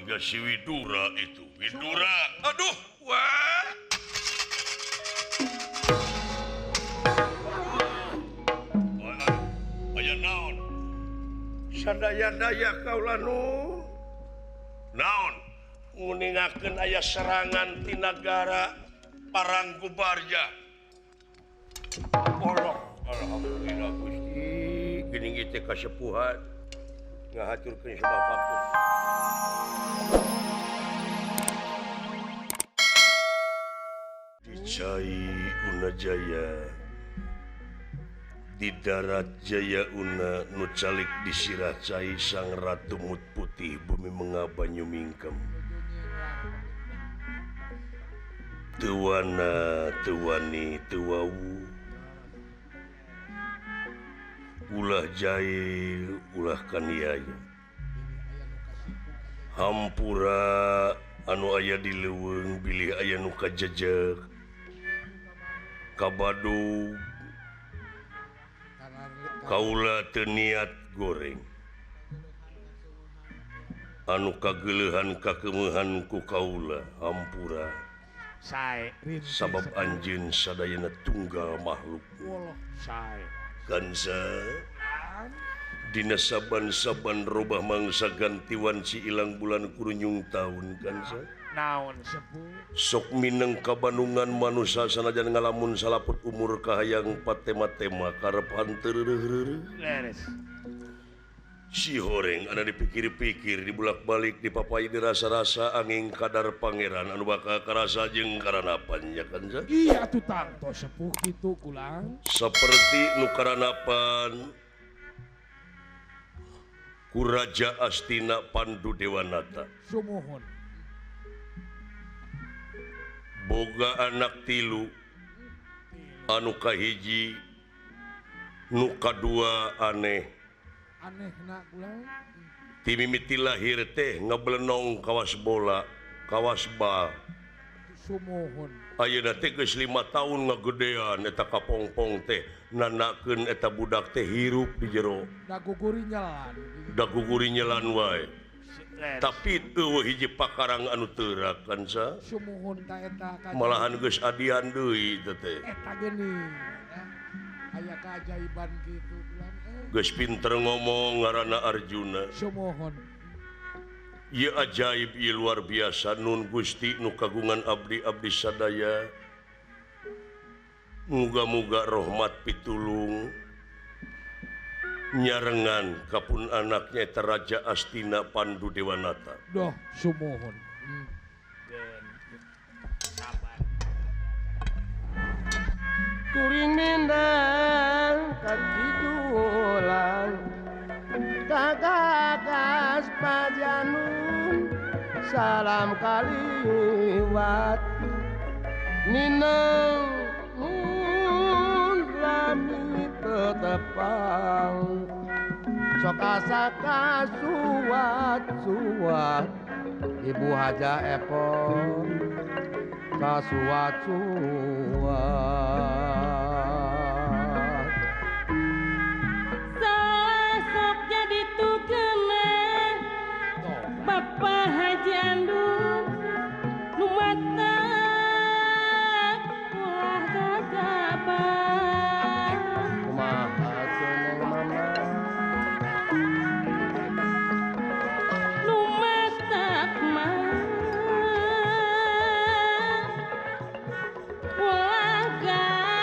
Keluarga si Widura itu. Widura, aduh, wah. Aya naon? Sadaya-daya kaula nu. Naon? Nguningakeun aya serangan ti nagara Paranggubarja. Allah, alhamdulillah Gusti, geuning ieu teh kasepuhan ngahaturkeun sebab waktu. Dicai Una Jaya di darat Jaya Una nu calik di sirah cai sang Ratu Mut Putih bumi mengabanyu mingkem. Tuwana tuwani tuwawu ulah jail ulah kaniaya hampura anu aya di leuweung bilih aya nu kajejeg kabadug kaula teu niat goreng anu kageuleuhan kakeumehan ku kaula hampura sabab anjeun sadayana tunggal makhluk. Kansa dina saban-saban robah mangsa gantiwan si ilang bulan kurunyung taun kansa naon sepuh sok mineng kabanungan manusa sanajan ngalamun salaput umur kahayang patema-tema karep hanteu reureuh. Si horeng anu dipikir-pikir dibulak-balik dipapai dirasa-rasa angin kadar pangeran anu bakal karasa jeung karanapan ya kansa. Iya atuh tangto sepuh kitu kulang. Seperti nu karanapan ku Raja Astina Pandu Dewanata. Sumuhun. Boga anak tilu anu kahiji nu kadua aneh. Aneh nak ulang. Timimiti lahir teh ngeblenong kawas bola, kawas bal. Sumuhun. Ayeuna teh geus 5 tahun ngagedean eta kapongpong teh nanakeun eta budak teh hirup di jero. Da guguri nyelan. Da guguri nyelan wae. Tapi eueuh hiji pakarang anu teu kansa. Sumuhun ta eta malahan geus adian deui teh teh. Eta geuning. Aya keajaiban kitu. Geus pinter ngomong ngaranna Arjuna. Sumuhun. Ieu ajaib ieu luar biasa nun Gusti nu kagungan abdi-abdi sadaya. Muga-muga rahmat pitulung nyarengan kapun anaknya eta Raja Astina Pandu Dewanata. Doh sumuhun. Kuring mindang kakidulan kagagas pajanun salam kaliwat nineng lami tetepang sok asa kasuat-suat Ibu Haja Epon kasuat-suat. Sosok jadi tukena Bapak Haji Andun nu mata ulah gagabah. Kumaha seneng mama nu mata mah ulah gagabah.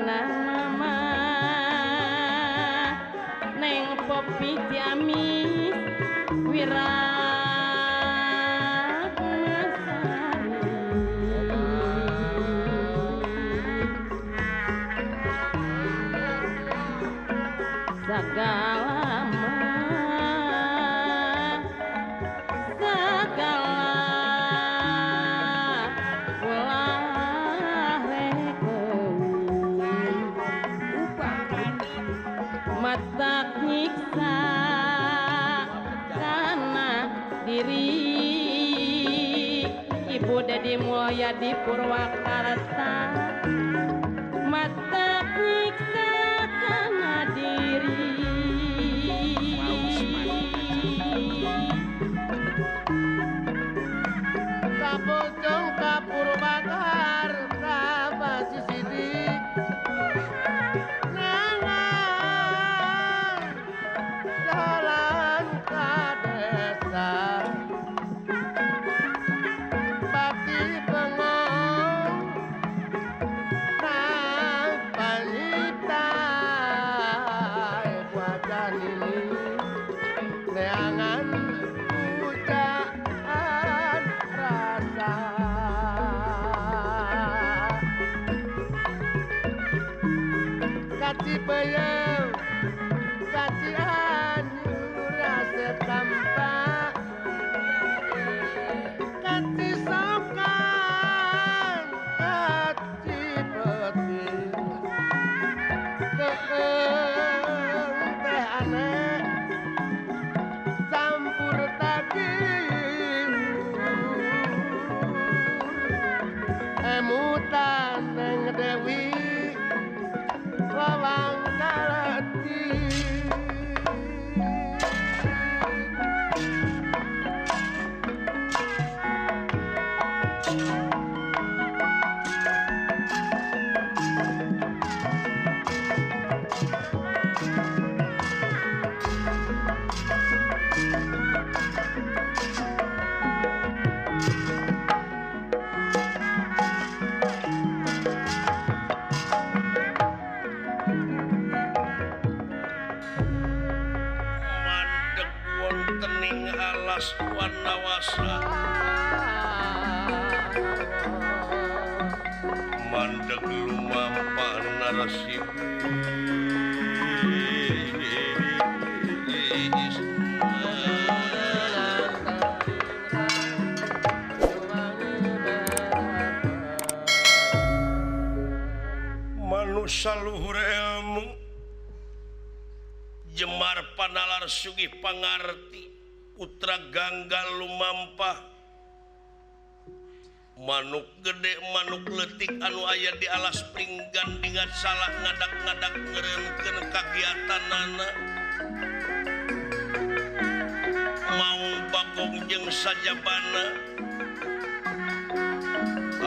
Kana mama Neng Popi Ciamis Wira segala segala ulah rekeun matak nyiksa kana diri Ibu Dedi Mulya di Purwakarta matak nyiksa kana diri. Kapocong ka Purwakarta masih sidik nangan jalan ka desa pati bengong nang panita wajah ini neangan pujaan rasa kaci peyem kaci anyur rasa tampak kaci sokan kaci peti keeng teh aneh campur daging emutan neng Dewi lawang kaleti. Mandeg wontening alas Wanawasa mandeg lumampah narasi manusa luhur ilmu jemar panalar sugih pangarti putra Gangga lumampah manuk gede manuk leutik anu aya di alas pringgan dingat salah ngadak-ngadak ngeureunkeun kagiatanana maung bagong jeung sajabana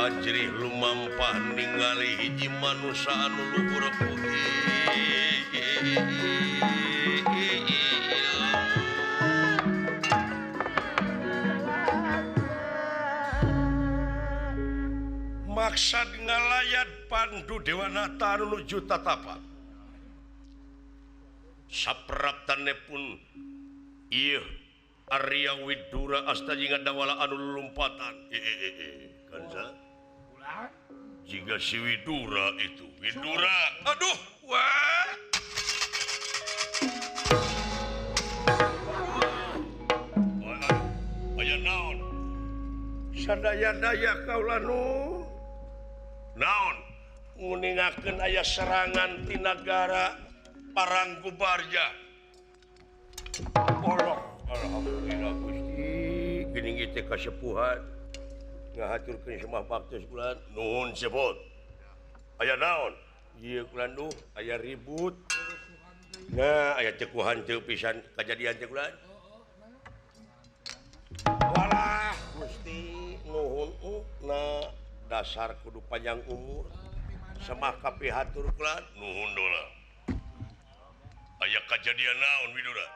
ajrih lumampah ningali hiji manusa anu luhur maksad ngalayat Pandu Dewanata anu nuju tatapa sapraptane pun ieu Arya Widura asta jeung dawala anu lulumpatan kanza jika si Widura itu Widura aduh wah aya naon sadaya-daya kaula nu naon nguningakeun aya serangan ti nagara Paranggubarja. Allah alhamdulillah Gusti geuning ieu teh kasepuhan ngahaturkeun semah baktos bulan nuhun sebut aya naon ieu kulan duh aya ribut nah aya cekuhan teu pisan kajadian teh kulan walah Gusti nuhun na dasar kudu panjang umur semah kapihatur kulan nuhun dola aya kajadian naon Widura.